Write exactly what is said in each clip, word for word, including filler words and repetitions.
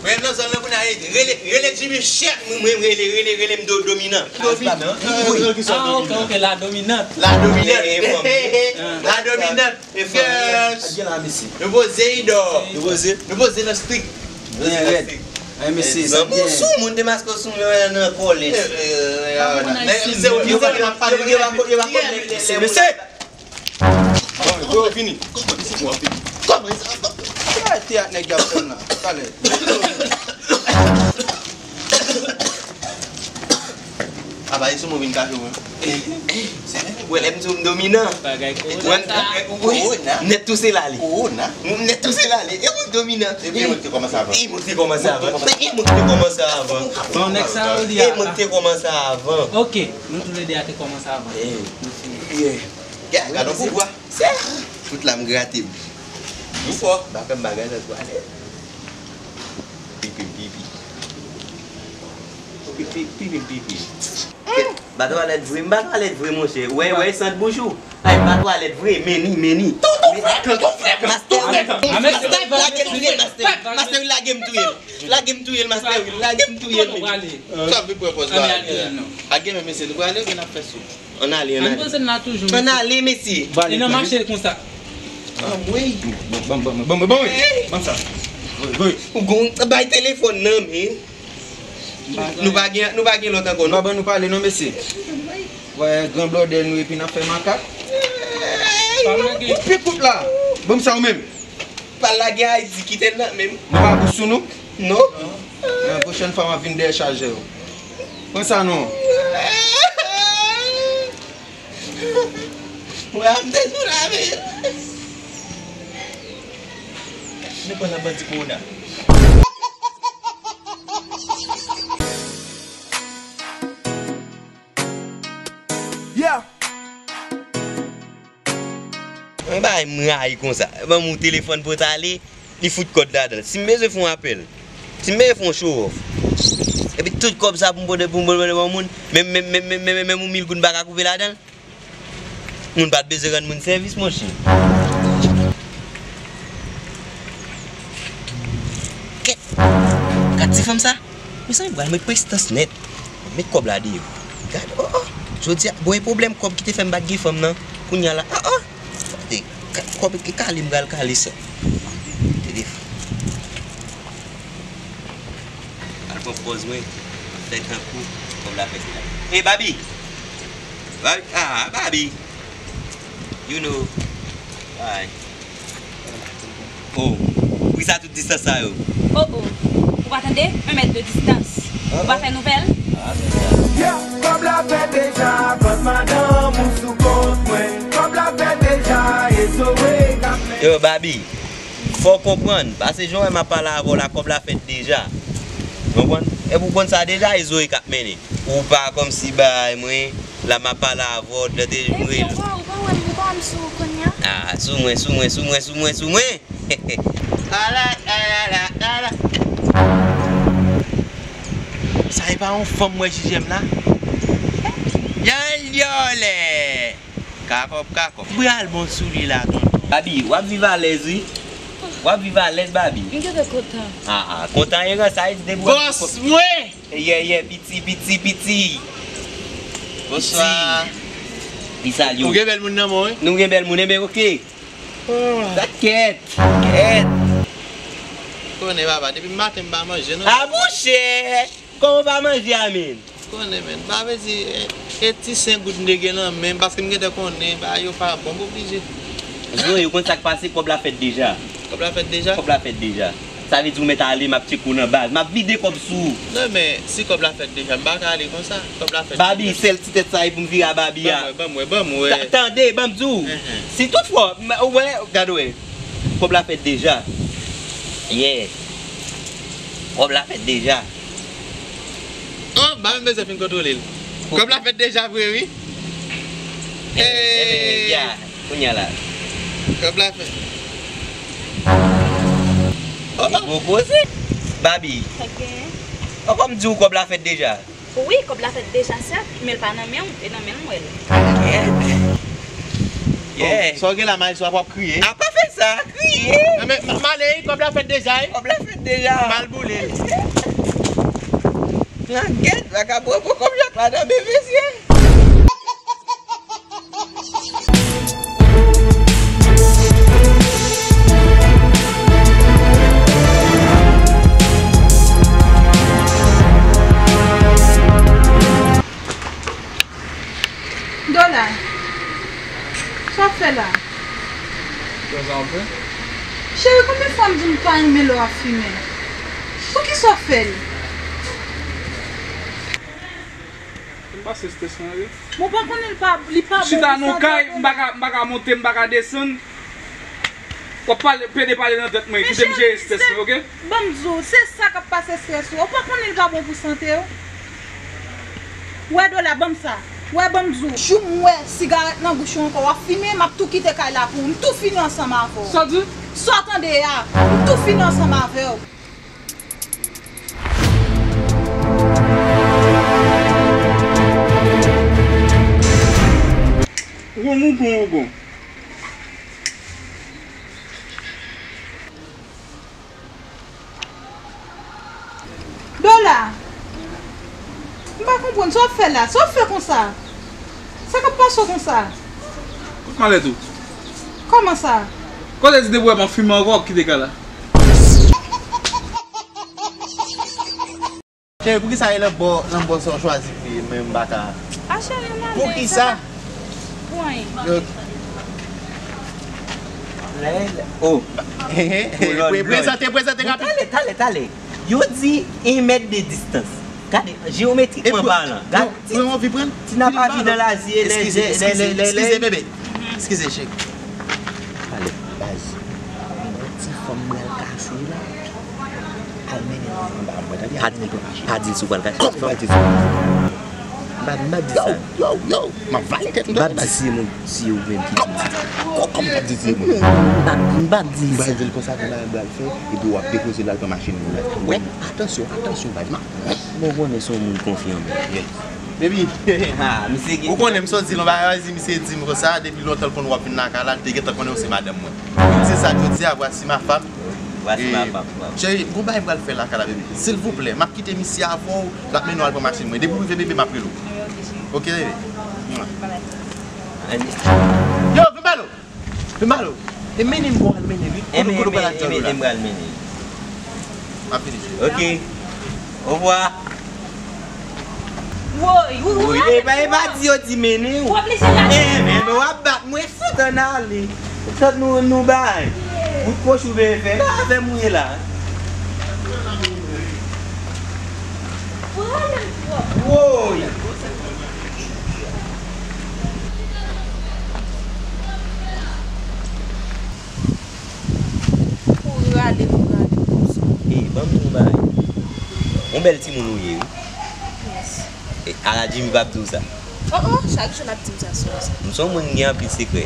Rele, rele, rele Jimmy Chef, mwen, mwen, rele, rele, rele m do-, dominan. Dominan. Ah, ok, ok, la dominante. La dominante. Eh, eh, fanm. La dominante. Yes. Gen la, mesye. Nou poze Idò. Nou poze. Nou poze nan strik. Byen rèd. Ay, mesye, sa byen. Sou moun demaske sou mwen nan kòlèj. Mesye. Bon, yo fini. Kòman sa? Teyat nèg y ap fè m la. Talè. Apa e sou mwen vin kache mwen. Wè, lè m di w m dominan. Bagay kowona sa. Kowona. Nèt touse l ale. Kowona. Nèt touse l ale. E mwen k dominan. E mwen k te kòmanse avan. E mwen k te kòmanse avan. E mwen k te kòmanse avan. Bon, nèg sa yo di a. E mwen k te kòmanse avan. Ok, nou toulède a te kòmanse avan. Nou fini. Yeah. Gad yon pouvwa. Se. Tout la m grate m. Nou fò. Pa fè m bagay sa twalèt. Pipi m pipi. Pipi pipi m pipi. M pa twalèt vre, m pa twalèt vre, monchè. Wè, wè, sant bouch ou. Ay, m pa twalèt vre, meni, meni. Tou, tou frè, tou frè, tou frè. Master, lage m touye l, master. Master, lage m touye l. Lage m touye l, master, lage m touye l. Sa vin pran pòz la. Ak gen men mesye, nou prale oubyen n ap fè sou? Ann ale, ann ale. Ann poze n la toujou. Ann ale, mesye. E nan mache konsa. Anmwey. Ban, ban, ban, ban, ban, ban, ban sa. Voy, voy. Ou gon bay telefòn nan, men. Nou pa gen, nou pa gen lòt ankò, non? Ban nou pale, non, mesye. Wè, gran blòdè nou epi n ap fè makak. Ou pi kout la. Ban m sa ou menm. Pa lage Ayiti, kite l nan men m. Nou pa bous sou nou? Non. Nan pwochèn fwa, m ap vin dèyè chajè yo. Pran sa non. Mwen ap te sou la men. Nou pran nan bandi kowona. Yeah. Yon bagay m rayi konsa. Ban m yon telefòn pou w t ale, li fout kòd ladan l. Si m bezwen fè yon apèl, si m bezwen fè yon show off, epi tout kòb sa pou m pote, pou m pote ban moun, menm, menm, menm yon mil goud m pa ka koupe ladan l. Moun pa t bezwen rann moun sèvis, monchè. Kèt! Gad ti fanm sa! Mezanmi, pral met prestans nèt. Met kòb la deyò. Gad, oh, oh. Jodi a, bon, e pwoblèm kòb ki te fè m pa t gen fanm nan. Kounye a la, oh, oh. Gade, ka-, kòb ki kale, m pral kale sa. Telefòn. Al pran pòz mwen. Fè tankou kòb la fèt la. Hey, Babi! Babi, ah, Babi! You know. Bye. Oh, poukisa tout distans sa yo? Oh, oh. Ou pa tande? Un mèt de distans. Ou pa fè nouvèl? Yeah, kòb la fèt deja, kòb madanm ou sou kont mwen. Kòb la fèt deja, e Zoe k ap mennen. Yo, Babi, fò w konprann, paske jan w wè m ap pale avè w la, kòb la fèt deja. Ou konprann? Epi w konn sa deja, e Zoe k ap mennen. Ou pa kòmsi bay mwen, la m ap pale avè w, tande m rele w. Epi ou pa, ou pa wè m, ou pa wè m sou ou kounye a? Ah, sou mwen, sou mwen, sou mwen, sou mwen, sou mwen. Ala, ala, ala, ala. Sa e pa yon fanm mwen jije m la? Yan lyòlè. Kakòp, kakòp. Bral bon soulye la, tonton. Babi, w ap viv alèz, wi. W ap viv alèz, Babi. M gentan kontan. Ah, ah, kontan e ran, sa e di depi w ap... Bòs mwen! Yè, yè, piti, piti, piti. Bonswa. Piti. Li salye w. Ou gen bèl moun nan men w, wi. Nou gen bèl moun, enben, oke. Sa kèt, kèt. Konnen, papa, depi maten m pa manje, non. A bouche! Kòman w pa manje a, menn? Konnen, menn. Pa vle di, e, e ti senk goud m te gen nan men m, paske m gentan konnen, bagay yo pa bon, m oblije. Zoe, ou konn sa k pase, kòb la fèt deja. Kòb la fèt deja? Kòb la fèt deja. Sa vle di ou mèt ale, m ap tcheke w nan baz. M ap vide kòb sou ou. Non, men, si kòb la fèt deja, m pa ka ale konsa. Kòb la fèt deja. Babi, sèl ti tèt sa e pou m vire a Babi a. Ban m wè, ban m wè, ban m wè. Ta-, tande, ban m di w. Si toutfwa, m, ou wè, gade wè. Kòb la fèt deja. Yeah. Kòb la fèt deja. Oh, m pa menm bezwen fin kontwole l. Kòb la fèt deja vre, wi. Hey! Kounye a la. Kòb la fèt. Oh, oh. Gwo koze. Babi. Sa k genyen? Oh, kòm di w kòb la fèt deja. Wi, kòb la fèt deja, sèt, men l pa nan men w, e nan men l m wè l. Kèt. Yeah. Sa w gen la, Malis, w ap kriye. A pa fè sa, kriye. Non, men, m, m ale, kòb la fèt deja, wi. Kòb la fèt deja. M al boule l. Langèt, vakabon, pran kòb Jacques la nan men mesye. Dola, sa w ap fè la? Kisa w ap fè? Cheri, konbyen fwa m di w m pa renmen lè w ap fimen? Poukisa w fè l? M pase strès mwen, wi. Bon, pa konnen li pa, li pa bon pou sante. Chita nan kay, m pa ka, m pa ka monte, m pa ka desann. W ap pale, pede pale nan tèt mwen, kite m jere strès mwen, oke? Ban m di w, se sa k ap pase strès ou. Ou pa konnen li pa bon pou sante w? Wè Dola, ban m sa. Wè, ban m di w. Jou m wè sigarèt nan bouch ou ankò, w ap fimen, m ap tou kite kay la pou ou. M tou fini ansanm avè w. Sa w di? Sa w tande a, m tou fini ansanm avè w. Ou gon mouton, ou gon. Dola, m pa konprann sa w ap fè la. Sa w ap fè konsa? Sa k ap pase w konsa? Kote malèt ou? Kòman sa? Kote di depi w wè m ap fimen ankò, w ap kite kay la? Cheri, poukisa e lanbò, lanbò sa w chwazi pou ye, men m pa ka? A, cheri, ann ale. Poukisa? Pou anyen. Yo. Lè, lè, oh. Pre-, prezante, prezante rapid. Talè, talè, talè. Yo di un mèt de distans. Gade, jewometrikman palan. Gade, ti, ti nan pa vi nan lazi, lè, lè, lè, lè, lè. Eskize, bebe. Eskize, cheri. Talè, baz. Yon ti fanm pral kase la. Al mennen l anba mwen, tande? Pa di, pa di l si w pral kase. Kòman pa di l? M pa, m pa di sa. Yo, yo, yo, m ap vale tèt ou. M pa di si e mwen, si e ou menm ki di. Kò-, kòman m pa di si e mwen? M pa, m pa di sa. M pral di l konsa, gen anyen m pral fè, epi w ap depoze l al pran machin mwen la. Wè, atansyon, atansyon, baz. M ap Bon, konnen se yon moun konfyan, men. Baby, ou konnen m sot di l yon bagay, di misye di m konsa, depi lontan l konn w ap vin lakay la, l te gentan konnen w se madanm mwen. Li di sa jodi a, voici ma femme. Voici ma femme, waaw. Cheri, gon bagay m pral fè lakay la, baby. Silvouplè, m ap kite misye avè w, l ap mennen w al pran machin mwen. Depi w rive, baby, m ap rele w. Ok, baby. Yo, vin ba l. Vin ba l. E mennen m pou w al mennen, wi. Kote, kote w pral ak Djòl la? M pral mennen. M ap vini, cheri. Ok. Ovwa. Woy, woy, woy. E pa, e pa di yo di mennen w. W ap lese l ale. E, men, men w ap bat mwen fout ann ale. Tant nou, nou bay. Bout kwochi w byen fè. La avè m ou ye la. Woy. Pou rale, pou rale, konsa. Ey, ban m di w yon bagay. Yon bèl timoun ou ye, wi. Mèsi. E, ala Jimmy p ap di w sa. Oh, oh, chak jou l ap di m sa sou ou sa. M se yon moun ki gen anpil sekrè.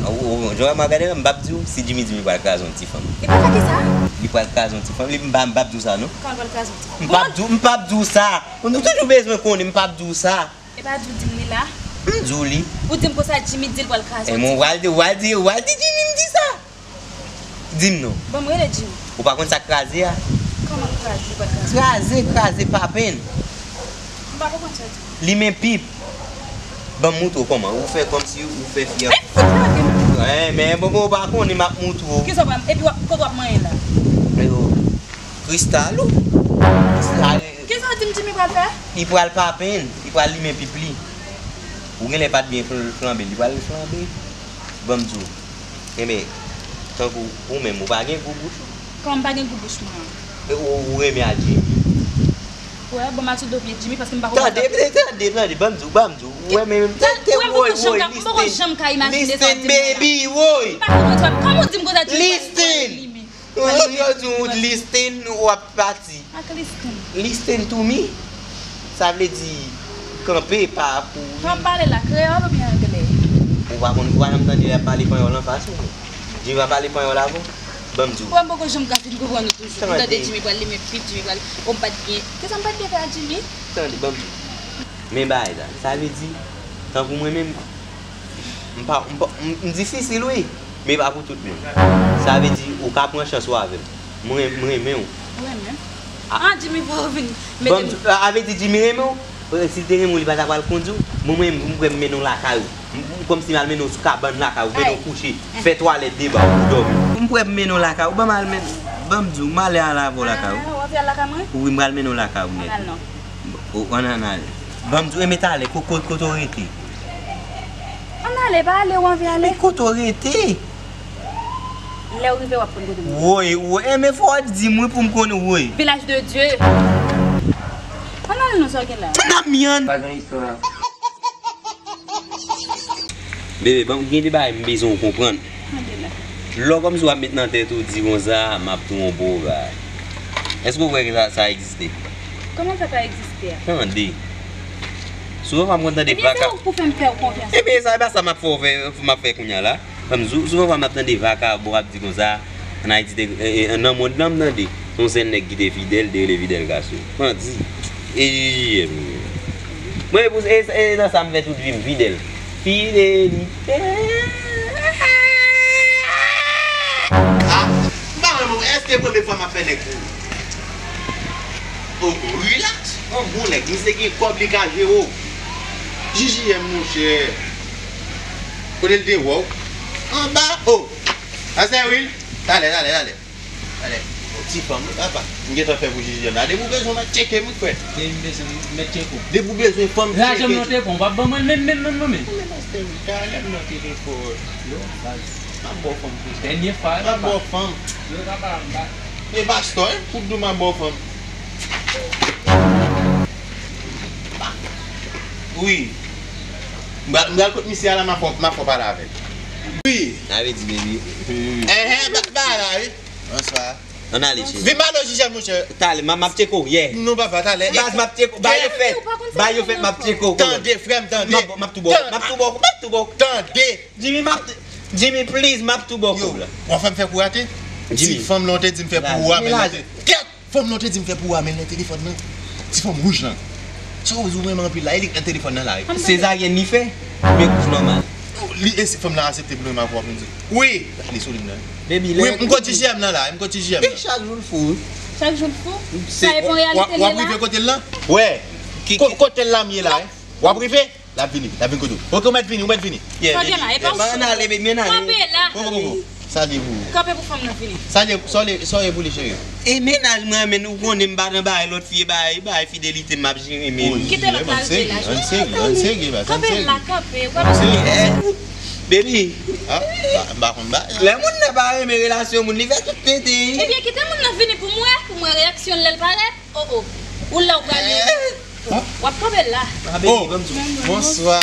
Ou, ou, jan w ap gade m, m p ap di w, si Jimmy di m li pral kraze yon ti fanm. Li pral fè kisa? Li pral kraze yon ti fanm, li, m pa, m p ap di w sa, non. Kòman l pral kraze yon ti fanm? M p ap di w, m p ap di w sa. Nou toujou bezwen konnen, m p ap di w sa. E pa di w di m li la? M di w li. Ou di m konsa Jimmy di l pral kraze yon ti fanm. E mwen, w al di, w al di, w al di Jimmy m di sa. Di m non. Bon, m rele Jimmy. Ou pa konn sa k kraze a? Kòman kraze, li pral kraze? Kraze, kraze, pa penn. M pa konprann sa w di. Limen pip. Ban m moutre w kòman. Ou fè kòmsi ou fè fi a. Eh, men bon, bon, ou pa konnen m ap moutre w. Kisa w pral, epi w ap, kote w ap manyen la? Yo. Kristal ou? Kristal. Kisa w di m Jimmy pral fè? Li pral pa penn. Li pral limen pip li. Ou genlè pa t byen fl-, flanbe. Li pral flanbe. Ban m di w. Enben, tankou ou menm, ou pa gen gou bouch ou? Kòman m pa gen gou bouch mwen an? E ou, ou renmen a Jimmy? Wè, bon, m al sou do pye Jimmy paske m pa konprann sa. Tande, tande, tande, ban m di w, ban m di w. Ou wè, men, tande, tande, woy, woy, listen. M poko janm ka imajine sa w di m la. Listen, baby, woy. M pa konprann sa. Kòman w di m konsa Jimmy pral limen? Yo, yo di w listen, w ap pati. Ak listen. Listen to me, sa vle di kanpe, pa kouri. Sa w ap pale la, kreyòl oubyen anglè? Ou pa konn, ou pa janm tande y ap pale panyòl anfas ou? Jimmy pa pale panyòl avè w? Ban m di w. Bon, m poko janm ka fin konprann ou toujou. M tande Jimmy pral limen pip, Jimmy pral, oh, m pa t byen. Kisa m pa t byen fè a Jimmy? Tande, ban m di w. Men bagay la, sa vle di, tankou mwen menm, M pa, m pa, m, m difisil wi, men pa pou tout moun. Sa vle di ou ka pran chans ou avè m. Mwen, m renmen w. Ou renmen? Ah. Ah, Jimmy, fò w vin mete m. A vle di Jimmy renmen w? Si l te renmen w, li pa ta pral kondi w. Mwen, mwen, m prè m mennen w lakay ou. M, m, kòmsi m al mennen w sou kabann lakay ou, mennen w kouche, fè twalèt devan w pou dòmi. M prè m mennen w lakay ou, ban m al mennen, ban m di w, m ale al avè w lakay ou. Ah, w ap al lakay mwen? Wi, m pral mennen w lakay ou nèt. Ann al non. O, ann, ann ale. Ban m di w, e men talè, ko-, ko-, kote w rete? Ann ale, pa ale, w anvi ale? Men kote w rete? Lè w rive, w ap konn kote m ye. Woy, woy, e men fò w di m wi pou m konn woy. Vilaj de Dye. Ann ale non, sa w gen la? Nan myann! Pa gen istwa. Bebe, ban m gen de bagay m bezwen w konprann. Mande la. Lè w kòmsi w ap met nan tèt ou di konsa, m ap twonpe w, bay. Èske w kwè ke sa, sa egziste? Kòman sa pa egziste a? Tande. Souvan fwa m konn tande vaka. Ebyen, se ou k pou fè m fè w konfyans. Ebyen, sa, e pa sa m ap fè w fè, m ap fè kounye a la. Kòm sou-, souvan fwa m ap tande vakabon ap di konsa, ann Ayiti te, e, e, nan mond lan m tande, se yon sèl nèg ki te fidèl, te rele Fidel Castro. Manti. E J J M. Mwen, pou, e, e nan sa m fè tout vi m, fidèl. Fidelite. Ah, m pa renmen w. Èske premye fwa m ap fè nèg pou ou? Oh, relax. Yon bon nèg, misye gen kòb, li ka jere w. J J M, monchè. Kote l te wè w? Anba, oh. Ase wi. Talè, talè, talè. Talè. Yon ti fanm, wi, papa. M gentan fè pou J J M la. Depi w bezwen, m ap tcheke m, wi, frè. Depi m bezwen, m mèt tcheke w. Depi w bezwen fanm, tcheke. Lajan m nan te pran, w p ap ban mwen l menm, menm, menm, non, men. Men pastè, wi, talè m nan telefòn. Yo, baz. M ap ba w fanm, frè. Dènye fwa, papa. M ap ba w fanm. Yo, papa, m pa. E pastè, wi, pou w di w m ap ba w fanm. Wi. M pral, m pral kot misye a la, m a fè, m a fè pale avè l. Wi. Sa vle di, baby. Enhen, bat ba la, wi. Bonswa. Ann ale, cheri. Vin pale w, J J M, monchè. Talè, m a, m ap tcheke w, yeah. Non, papa, talè. Baz, m ap tcheke w. Ba yo fèt. Ba yo fèt, m ap tcheke w. Tande, frè m, tande. M ap, m ap tou ba w. M ap tou ba w. M ap tou ba w. Tande. Jimmy, m ap, Jimmy, please, m ap tou ba w kob la. Yo, w ap fè m fè kou rate? Jimmy. Ti fanm lan w te di m fè pou ou a, men lan te. Kèt! Fanm lan w te di m fè pou ou a, men l nan telefòn nan. Ti fanm wouj lan. Sa w di w renmen anpil la, e li k nan telefòn nan la, wi. Sezaryèn li fè, oubyen kouch nòmal? Li, e si fanm lan aksepte pou l renmen avè w, ap di. Wi! Li sou liy nan. Baby, wi, m kot J J M nan la, m kot J J M nan. Chak jou l fou. Chak jou l fou? Sa e pa yon reyalite li ye la? W ap rive kote l lan? Wè. Kote l la m ye la, wi. W ap rive? L ap vini, l ap vin kote w. Ok, ou mèt vini, ou mèt vini. Kanpe la, e pa w sou. Kanpe la. Poko, poko. Salye pou ou. Kanpe pou fanm nan vini. Salye, salye, salye pou li, cheri. E mennaj mwen, men ou konnen m pa nan bagay lòt fi, e bagay, bagay fidelite m ap jere, men. Kite lòt la al jere la. Ann serye, ann serye, baz, ann serye. Kanpe la, kanpe. W ap. Ann serye. Baby. Ah, m pa, m pa konn bagay la. Lè moun nan pa renmen relasyon moun, li fè tout tenten. Ebyen, kite moun nan vini pou m wè, pou m wè reyaksyon l lè l parèt. Oh, oh. Ou la ou prale. W ap kanpe la. Ah, baby, oh, bonswa.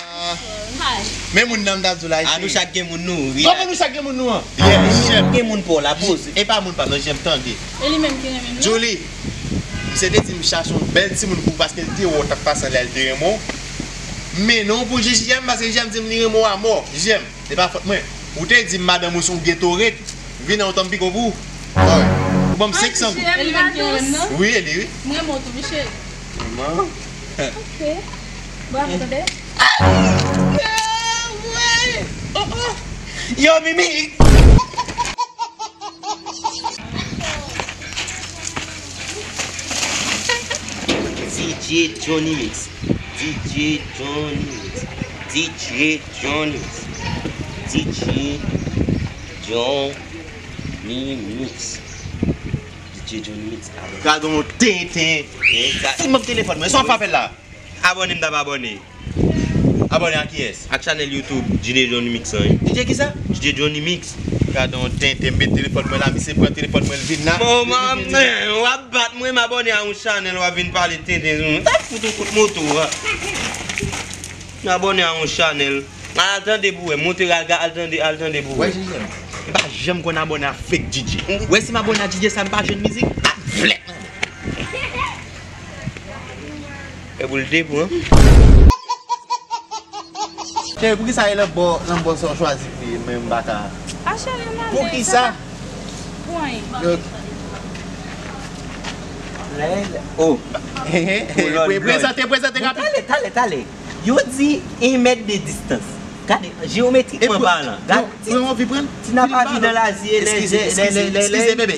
Hi. Men moun nan m t ap di w la. Ah, nou chak gen moun nou, wi. Kòman nou chak gen moun nou an? Yeah, J M. Gen moun pa w la, poze. E pa moun pa m nan, J M, tande. E li menm ki renmen m nan? Julie, misye te di m chache yon bèl timoun pou ou paske l te wè w t ap pase anlè l te renmen w. Men non pou J J M, paske J M di m li renmen w amò. J M, se pa fòt mwen. Ou te di m madanm ou se yon geto red. Vin nan yon tanm piko pou ou. Ou ban m senk san goud. Wi, e li, wi. Mwen renmen w tou, wi, cheri. Manman. Ok. Bravo, tande. Yo, Mimi! D J Johnny Mix. D J Johnny Mix. D J Johnny Mix. D J Johnny Mix. D J Johnny Mix. Gade yon tenten. Fou m ap telefòn mwen. Sa w ap fè la? Abòne, m t ap abòne. Abòne ak kiyès? Ak chanèl YouTube D J Johnny Mix an, wi. D J kisa? D J Johnny Mix. Gade yon tenten, m met telefòn mwen la, misye pran telefòn mwen, l vin la. Bon, w ap bat mwen, m abòne a yon chanèl, w ap vin pale tenten sou mwen. Sa fout ou kout moto a. M abòne a yon chanèl. Al tande pou wè, monte al, al tande, al tande pou wè. Wè, J J M, m pa janm konn abòne a fake D J. Wè, si m abòne a D J sa, m pa jwenn mizik, ap flèt nan men. E pou l te pran. Cheri, poukisa e lanbò, lanbò sa w chwazi pou ye, men m pa ka? A cheri, m ale. Poukisa? Pou anyen. Yo. Oh. Prezante, prezante rapid. Talè, talè, talè. Yo di en mèt de distans. Gade, jewometrikman palan, gade ti, ti nap avi nan lazi e lè, lè, lè, lè, lè, eskize, bebe.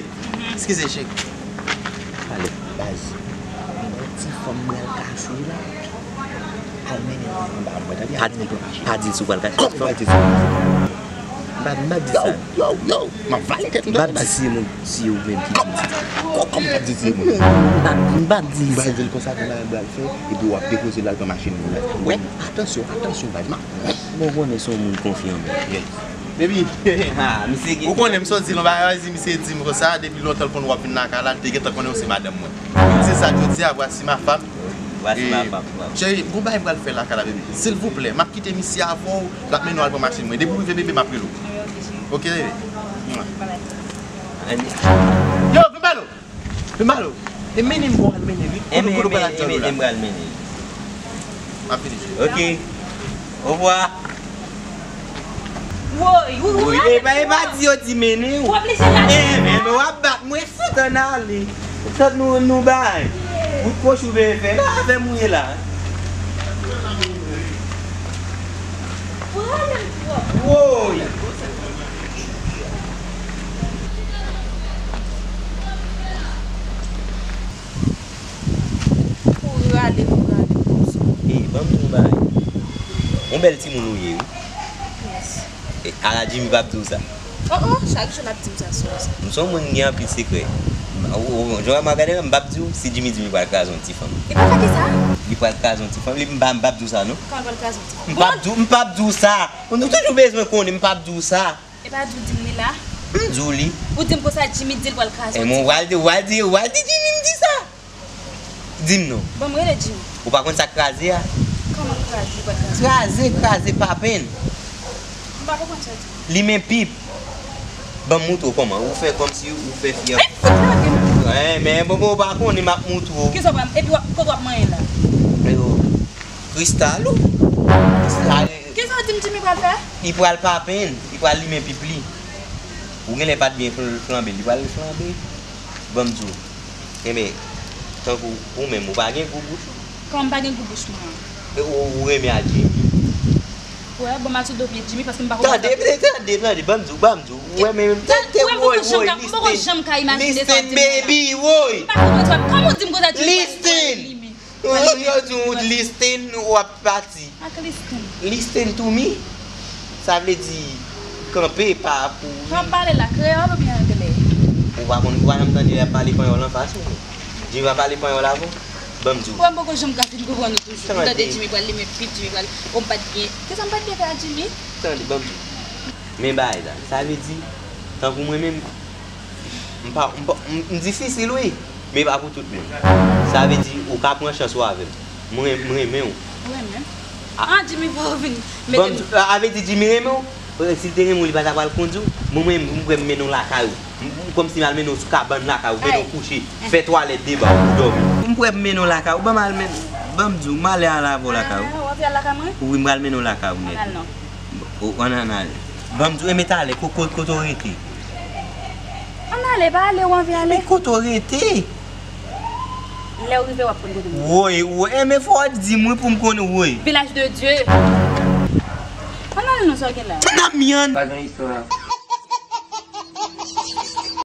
Eskize, cheri. Pale, baz. Ti fanm pral kase la. Al mennen l anba mwen, tande? Pa di l, pa di l si w pral kase. Kòman w pral di l? M pa, m pa di sa. Yo, yo, yo. M ap vale tèt ou. M p ap di se moun, si ou menm ki di. Kò-, kòman w p ap di se moun? M p ap, m p ap di sa. M pral di l konsa, gen bagay m pral fè, epi w ap depoze l al pran machin mwen la. Wè, atansyon, atansyon, baz. M ap, bon, konnen se yon moun konfyan, men. Yes. Baby, ha, misye gen. Ou konnen m sot di l yon bagay, di misye di m konsa, depi lontan l konn w ap vin lakay la, l te gentan konnen w se madanm mwen. Li di sa jodi a, voici ma femme. Voici ma femme. Cheri, gon bagay m pral fè lakay la, baby. Silvouplè, m ap kite misye avè w, l ap mennen w al pran machin mwen. Depi w rive, bebe, m ap rele w. Ok, bebe. Yo, vin ba nou. Vin ba nou. E mennen m pou al mennen, wi. Kote, kote w pral al jwenn ou la? M pral mennen. M ap vini, cheri. Ok. Ovwa. Woy, woy, woy. Epa, epa di yo di mennen w. W ap lese l ale. Enben, w ap bat mwen. Fout ann ale. Tant nou, nou bay. Bout kwochi w vin fè la, avè m ou ye la. Woy. Pou rale, pou rale, pou sou. Ey, ban m di w yon bagay. Yon bèl timoun ou ye, wi. Mèsi. E, ala Jimmy p ap di w sa. Oh, oh, chak jou l ap di m sa sou sa. M se yon moun ki gen anpil sekrè. M, ou, ou, jan w wè m ap gade, m p ap di w si Jimmy di m li pral kraze yon ti fanm. Li pral fè kisa? Li pral kraze yon ti fanm. Li, m pa, m p ap di w sa, non. Kòman l pral kraze yon ti fanm? M p ap di w, m p ap di w sa. Nou toujou bezwen konnen, m p ap di w sa. E pa di w di m li la? M di w li. Ou di m konsa Jimmy di l pral kraze yon ti fanm. E mwen, w al di, w al di, w al di Jimmy m di sa. Di m non. Bon, m rele Jimmy. Ou pa konn sa k kraze a? Kòman kraze, li pral kraze? Kraze, kraze, papenn. M pa konprann sa w di. Limen pip. Ban m moutre w kòman. Ou fè kòmsi ou fè fyè. Ay, fout lage m. Ey, men bon, bon, ou pa konnen m ap moutre w. Kisa w pral, epi w ap, kote w ap manyen la? Yo, Kristal ou? Kristal. Kisa w di m Jimmy pral fè? Li pral papenn, li pral limen pip li. Ou genlè pa t byen fl-, flanbe, li pral flanbe. Ban m di w. Enben, tankou ou menm, ou pa gen gou bouch ou? Kòman m pa gen gou bouch mwen an? E ou, ou renmen ak Jimmy? Wè, bon, m al sou do pye Jimmy paske m pa konprann. Tande, tande, tande, tande, ban m di w, ban m di w. Ou wè, men, tande, woy, woy, listen. Mwen poko janm ka, mwen poko janm ka imajine sa w di m la. Listen, baby, woy. M pa konprann sa, kòman w di m konsa Jimmy pral, pral renmen? Yo, yo di w listen, w ap pati. Ak listen. Listen to me. Sa vle di kanpe, pa pou. Sa w ap pale la, kreyòl oubyen anglè? Ou pa konn, ou pa janm tande y ap pale panyòl anfas ou? Jimmy pa pale panyòl avè w? Ban m di w. Bon, m poko janm ka fin konprann ou toujou. M tande Jimmy pral limen pip, Jimmy pral, o m pa t byen. Kisa m pa t byen fè a Jimmy? Tande, ban m di w. Men bagay la. Sa vle di, tankou mwen menm, M pa, m pa, m, m difisil wi, men pa pou tout moun. Sa vle di, ou ka pran chans ou avè m. Mwen, m renmen w. Ou renmen m? Ah, Jimmy, fò w vin mete m. Bon, a, a vle di Jimmy renmen w? Si l te renmen w, li pa ta pral kondi w. Mwen, mwen, m kwè m mennen w lakay ou. M, m, kòmsi m al mennen w sou kabann lakay ou, mennen w kouche, fè twalèt devan w, ou dòmi. M kwè m mennen w lakay ou, ban m al mennen, ban m di w, m ale al avè w lakay ou. Ah, w anvi al lakay mwen? Wi, m pral mennen w lakay ou nèt. Ann al non. O, ann, ann ale. Ban m di w, enben talè, ko-, ko-, kote w rete? Ann ale, pa ale, ou anvi ale? Men kote w rete? Lè w rive, w ap konn kote m ye. Woy, woy, enben fò w di m wi pou m konn woy. Village de Dieu. Ann ale non, sa w gen la? Nan myann. Pa gen istwa.